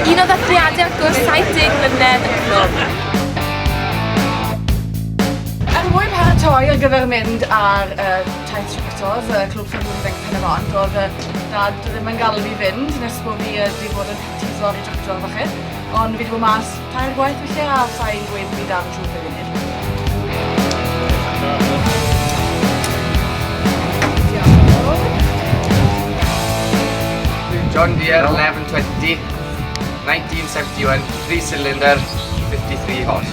Un o ddathliadau wrth gwrs 70 mlynedd y clwb. Er mwyn paratoi ar gyfer mynd ar taith tractors y Clwb Ffermwyr Ifanc Pen-y-bont, oedd dad ddim yn gadael fi fynd nes bod fi wedi bod yn practiso ar ei tractor falle. Ond fi wedi bod mas tair gwaith felly a sa i'n gweud bod fi dal yn siŵr beth fi'n neud. John Deere 1120, 1971, 3 cylinder, 53 horse.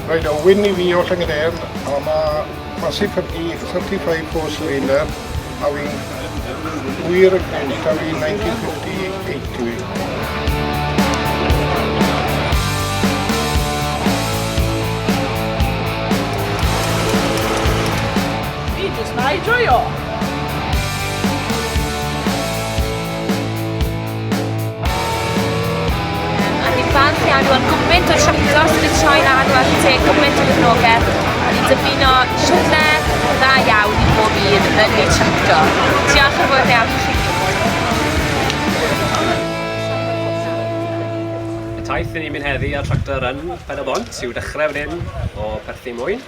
Reit, o Wyn i fi o Llangyndeyrn, a mae Massey Fergie 35 four cylinder, a fi'n wir yn credu taw fi 1958 yw hi. Fi jyst 'na i joio! A ni'n falch iawn i weld gwmynt o tractor sydd wedi troi lan werth teg, gwmynt o gefnogaeth. A ni'n dymuno siwrne dda iawn i bob un yn ei tractor. Diolch yn fawr iawn i chi. Y taith i ni'n mynd heddi ar tractor yn Pen-y-bont yw dechrau fan hyn o Perthi Mwyn.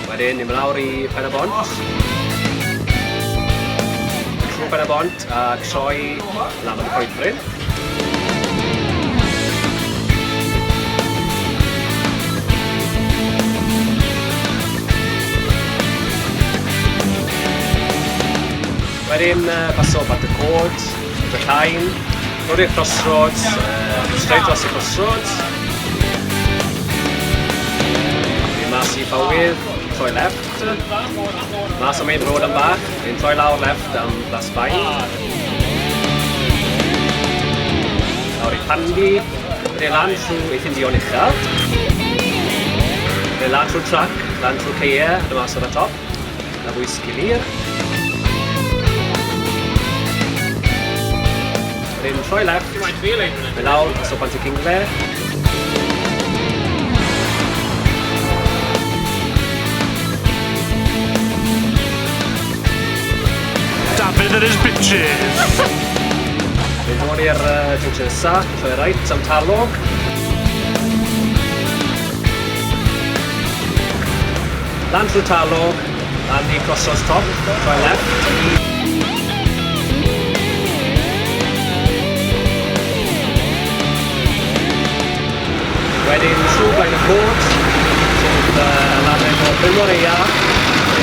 Wedyn, ni'n mynd lawr i Pen y Bont. Trwy Pen y Bont a troi lan am y Coedbryn. Wedyn paso Bant y Cod, Drychain, dod i'r crossroads, straight dros y crossroads. Wedyn mas i Ffawydd, troi left. Mas o main road am bach, wedyn troi lawr left am Plas Fain. Lawr i Pandy, wedyn lan trwy Eithin Duon Uchaf. Wedyn lan trwy'r trac, lan trwy'r ceie, a mas ar y top. Na fwy sgilir. Wedyn troi left, mynd lawr, paso Pant y Cingle. Dafydd and his bitches. Wedyn dod i'r junction nesa, troi right am Talog. Lan trwy Talog, lan i Crossroads Top, troi left. Wedyn trwy Blaen y Coed, sef lan efo Bryn Eia,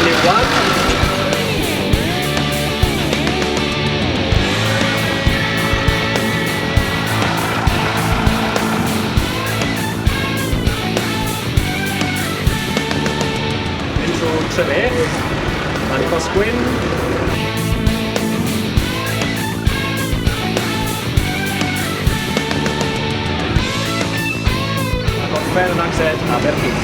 Niwan. Mynd trwy Trefech, lan i Cosgwyn. A gorffen yn Agsed Abercych.